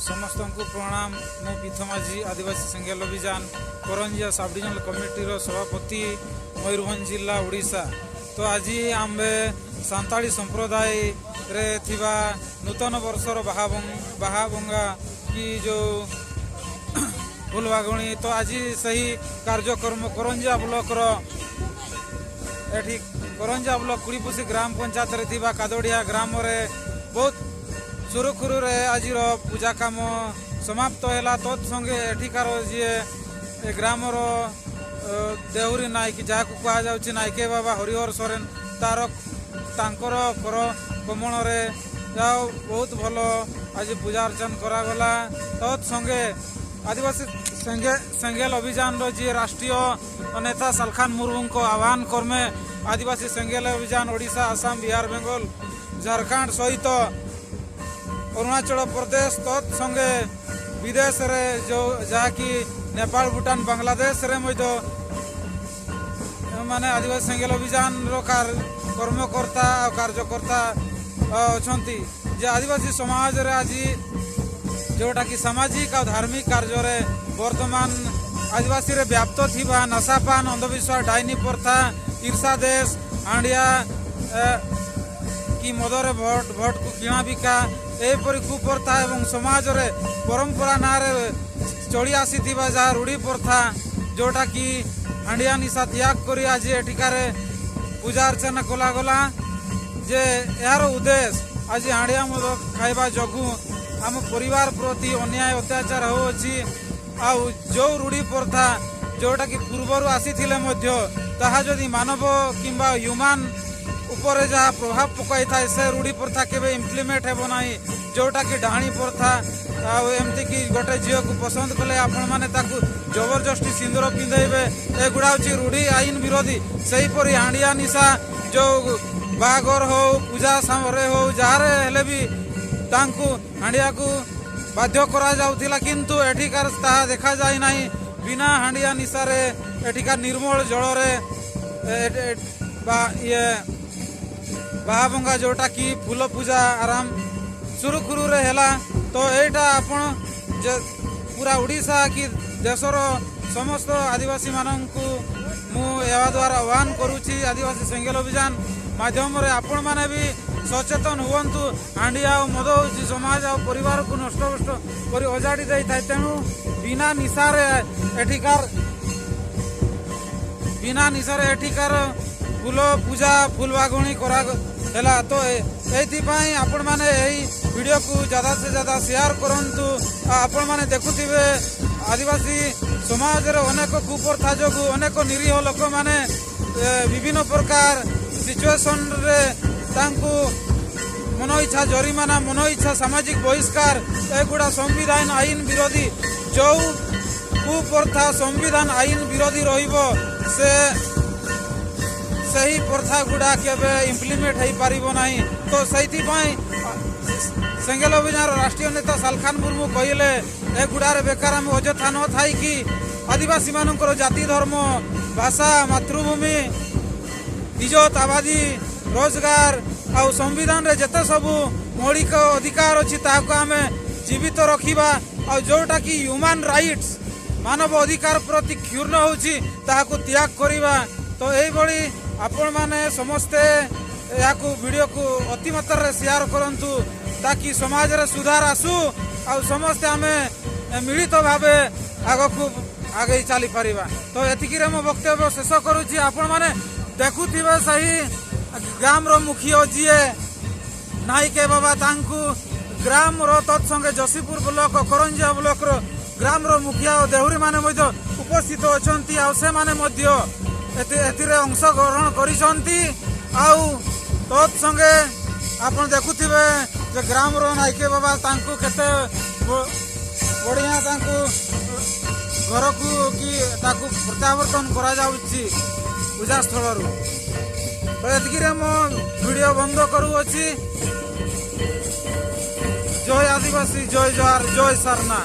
ସମସ୍ତଙ୍କୁ ପ୍ରଣାମ। ମୁଁ ପୀଥ ମାଝୀ, ଆଦିବାସୀ ସେଙ୍ଗେଲ ଅଭିଯାନ କରଞ୍ଜିଆ ସବ୍ ଡିଭିଜନାଲ କମିଟିର ସଭାପତି, ମୟୂରଭଞ୍ଜ ଜିଲ୍ଲା, ଓଡ଼ିଶା। ତ ଆଜି ଆମ୍ଭେ ସାନ୍ତାଳୀ ସମ୍ପ୍ରଦାୟରେ ଥିବା ନୂତନ ବର୍ଷର ବାହା ବଙ୍ଗା କି ଯେଉଁ ଫୁଲବାଗୁଣୀ, ତ ଆଜି ସେହି କାର୍ଯ୍ୟକ୍ରମ କରଞ୍ଜିଆ ବ୍ଲକର ଏଠି କରଞ୍ଜିଆ ବ୍ଲକ କୁଡ଼ିପୁଷି ଗ୍ରାମ ପଞ୍ଚାୟତରେ ଥିବା କାଦଡ଼ିଆ ଗ୍ରାମରେ ବହୁତ ସୁରୁଖୁରୁରେ ଆଜିର ପୂଜା କାମ ସମାପ୍ତ ହେଲା। ତତ୍ ସଙ୍ଗେ ଏଠିକାର ଯିଏ ଏ ଗ୍ରାମର ଦେହୁରୀ ନାଇକ, ଯାହାକୁ କୁହାଯାଉଛି ନାଇକେ ବାବା ହରିହର ସୋରେନ, ତାର ତାଙ୍କର କର କମଳରେ ଯାହା ବହୁତ ଭଲ ଆଜି ପୂଜା ଅର୍ଚ୍ଚନା କରାଗଲା। ତତ୍ ସଙ୍ଗେ ଆଦିବାସୀ ସେଙ୍ଗେଲ ଅଭିଯାନର ଯିଏ ରାଷ୍ଟ୍ରୀୟ ନେତା ସାଲଖାନ ମୁର୍ମୁଙ୍କ ଆହ୍ୱାନ କର୍ମେ ଆଦିବାସୀ ସେଙ୍ଗେଲ ଅଭିଯାନ ଓଡ଼ିଶା, ଆସାମ, ବିହାର, ବେଙ୍ଗଲ, ଝାଡ଼ଖଣ୍ଡ ସହିତ ଅରୁଣାଚଳ ପ୍ରଦେଶ, ତତ୍ ସଙ୍ଗେ ବିଦେଶରେ ଯେଉଁ ଯାହାକି ନେପାଳ, ଭୁଟାନ, ବାଂଲାଦେଶରେ ମଧ୍ୟ ମାନେ ଆଦିବାସୀ ସେଙ୍ଗେଲ ଅଭିଯାନର କର୍ମକର୍ତ୍ତା ଆଉ କାର୍ଯ୍ୟକର୍ତ୍ତା ଅଛନ୍ତି ଯେ ଆଦିବାସୀ ସମାଜରେ ଆଜି ଯେଉଁଟାକି ସାମାଜିକ ଆଉ ଧାର୍ମିକ କାର୍ଯ୍ୟରେ ବର୍ତ୍ତମାନ ଆଦିବାସୀରେ ବ୍ୟାପ୍ତ ଥିବା ନଶାପାନ, ଅନ୍ଧବିଶ୍ୱାସ, ଡାଇନି ପ୍ରଥା, ଈର୍ଷା ଦ୍ୱେଷ, ହାଣ୍ଡିଆ କି ମଦରେ ଭୋଟ, ଭୋଟକୁ କିଣା ବିକା, ଏହିପରି କୁପ୍ରଥା ଏବଂ ସମାଜରେ ପରମ୍ପରା ନାଁରେ ଚଳି ଆସିଥିବା ଯାହା ରୂଢ଼ି ପ୍ରଥା, ଯେଉଁଟାକି ହାଣ୍ଡିଆ ନିଶା ତ୍ୟାଗ କରି ଆଜି ଏଠିକାରେ ପୂଜା ଅର୍ଚ୍ଚନା କଲାଗଲା ଯେ ଏହାର ଉଦ୍ଦେଶ୍ୟ ଆଜି ହାଣ୍ଡିଆ ମଦ ଖାଇବା ଯୋଗୁଁ ଆମ ପରିବାର ପ୍ରତି ଅନ୍ୟାୟ ଅତ୍ୟାଚାର ହେଉଅଛି। ଆଉ ଯେଉଁ ରୂଢ଼ି ପ୍ରଥା ଯେଉଁଟାକି ପୂର୍ବରୁ ଆସିଥିଲେ ମଧ୍ୟ ତାହା ଯଦି ମାନବ କିମ୍ବା ହ୍ୟୁମାନ ଉପରେ ଯାହା ପ୍ରଭାବ ପକାଇଥାଏ, ସେ ରୂଢ଼ି ପ୍ରଥା କେବେ ଇମ୍ପ୍ଲିମେଣ୍ଟ ହେବ ନାହିଁ। ଯେଉଁଟାକି ଡାହାଣୀ ପ୍ରଥା ଆଉ ଏମିତିକି ଗୋଟେ ଝିଅକୁ ପସନ୍ଦ କଲେ ଆପଣମାନେ ତାକୁ ଜବରଦସ୍ତି ସିନ୍ଦୁର ପିନ୍ଧେଇବେ, ଏଗୁଡ଼ା ହେଉଛି ରୂଢ଼ି ଆଇନ ବିରୋଧୀ। ସେହିପରି ହାଣ୍ଡିଆ ନିଶା ଯେଉଁ ବାହାଘର ହଉ, ପୂଜା ସମୟରେ ହଉ, ଯାହାରେ ହେଲେ ବି ତାଙ୍କୁ ହାଣ୍ଡିଆକୁ ବାଧ୍ୟ କରାଯାଉଥିଲା। କିନ୍ତୁ ଏଠିକାର ତାହା ଦେଖାଯାଇ ନାହିଁ। ବିନା ହାଣ୍ଡିଆ ନିଶାରେ ଏଠିକାର ନିର୍ମଳ ଜଳରେ ବା ଇଏ ବାହାବଙ୍ଗା, ଯେଉଁଟାକି ଫୁଲ ପୂଜା ଆରାମ ସୁରୁଖୁରୁରେ ହେଲା। ତ ଏଇଟା ଆପଣ ଯେ ପୁରା ଓଡ଼ିଶା କି ଦେଶର ସମସ୍ତ ଆଦିବାସୀମାନଙ୍କୁ ମୁଁ ଏହା ଦ୍ୱାରା ଆହ୍ୱାନ କରୁଛି, ଆଦିବାସୀ ସେଙ୍ଗେଲ ଅଭିଯାନ ମାଧ୍ୟମରେ ଆପଣମାନେ ବି ସଚେତନ ହୁଅନ୍ତୁ। ହାଣ୍ଡିଆ ଆଉ ମଦ ହେଉଛି ସମାଜ ଆଉ ପରିବାରକୁ ନଷ୍ଟ ଭ୍ରଷ୍ଟ କରି ଅଜାଡ଼ି ଦେଇଥାଏ। ତେଣୁ ବିନା ନିଶାରେ ଏଠିକାର ଫୁଲ ପୂଜା ଫୁଲବାଗୁଣୀ କରା ହେଲା। ତ ଏଇଥିପାଇଁ ଆପଣମାନେ ଏହି ଭିଡ଼ିଓକୁ ज़्यादा से ज़्यादा ସେୟାର କରନ୍ତୁ। ଆଉ ଆପଣମାନେ ଦେଖୁଥିବେ, ଆଦିବାସୀ ସମାଜରେ ଅନେକ କୁପ୍ରଥା ଯୋଗୁଁ ଅନେକ ନିରୀହ ଲୋକମାନେ ବିଭିନ୍ନ ପ୍ରକାର ସିଚୁଏସନରେ ତାଙ୍କୁ ମନ ଇଚ୍ଛା ଜରିମାନା, ମନ ଇଚ୍ଛା ସାମାଜିକ ବହିଷ୍କାର, ଏଗୁଡ଼ା ସମ୍ବିଧାନ ଆଇନ ବିରୋଧୀ। ଯେଉଁ କୁପ୍ରଥା ସମ୍ବିଧାନ ଆଇନ ବିରୋଧୀ ରହିବ, ସେ ସେହି ପ୍ରଥା ଗୁଡ଼ା କେବେ ଇମ୍ପ୍ଲିମେଣ୍ଟ ହେଇପାରିବ ନାହିଁ। ତ ସେଇଥିପାଇଁ ସେଙ୍ଗେଲ ଅଭିଯାନର ରାଷ୍ଟ୍ରୀୟ ନେତା ସାଲଖାନ ମୁର୍ମୁ କହିଲେ, ଏଗୁଡ଼ାରେ ବେକାର ଆମେ ଅଯଥା ନ ଥାଇକି ଆଦିବାସୀମାନଙ୍କର ଜାତି, ଧର୍ମ, ଭାଷା, ମାତୃଭୂମି, ଇଜତ, ଆବାଦୀ, ରୋଜଗାର ଆଉ ସମ୍ବିଧାନରେ ଯେତେ ସବୁ ମୌଳିକ ଅଧିକାର ଅଛି, ତାହାକୁ ଆମେ ଜୀବିତ ରଖିବା। ଆଉ ଯେଉଁଟାକି ହ୍ୟୁମାନ ରାଇଟ୍ସ, ମାନବ ଅଧିକାର ପ୍ରତି କ୍ଷୁଣ୍ଣ ହେଉଛି, ତାହାକୁ ତ୍ୟାଗ କରିବା। ତ ଏଇଭଳି ଆପଣମାନେ ସମସ୍ତେ ଏହାକୁ ଭିଡ଼ିଓକୁ ଅତିମାତ୍ରାରେ ସେୟାର କରନ୍ତୁ, ତାକି ସମାଜରେ ସୁଧାର ଆସୁ ଆଉ ସମସ୍ତେ ଆମେ ମିଳିତ ଭାବେ ଆଗକୁ ଆଗେଇ ଚାଲିପାରିବା। ତ ଏତିକିରେ ମୋ ବକ୍ତବ୍ୟ ଶେଷ କରୁଛି। ଆପଣମାନେ ଦେଖୁଥିବେ, ସେହି ଗ୍ରାମର ମୁଖିଆ ଯିଏ ନାଇକେ ବାବା, ତାଙ୍କୁ ଗ୍ରାମର ତତ୍ସଙ୍ଗେ ଯଶୀପୁର ବ୍ଲକ, କରଞ୍ଜିଆ ବ୍ଲକର ଗ୍ରାମର ମୁଖିଆ ଓ ଦେହୁରୀମାନେ ମଧ୍ୟ ଉପସ୍ଥିତ ଅଛନ୍ତି। ଆଉ ସେମାନେ ମଧ୍ୟ ଏଥିରେ ଅଂଶଗ୍ରହଣ କରିଛନ୍ତି। ଆଉ ତତ୍ସଙ୍ଗେ ଆପଣ ଦେଖୁଥିବେ ଯେ ଗ୍ରାମର ନାଇକେ ବାବା ତାଙ୍କୁ କେତେ ବଢ଼ିଆ ତାଙ୍କୁ ଘରକୁ କି ତାକୁ ପ୍ରତ୍ୟାବର୍ତ୍ତନ କରାଯାଉଛି ପୂଜାସ୍ଥଳରୁ। ତ ଏତିକିରେ ମୋ ଭିଡ଼ିଓ ବନ୍ଦ କରୁଅଛି। ଜୟ ଆଦିବାସୀ, ଜୟ ଜୁହାର, ଜୟ ସାରନା।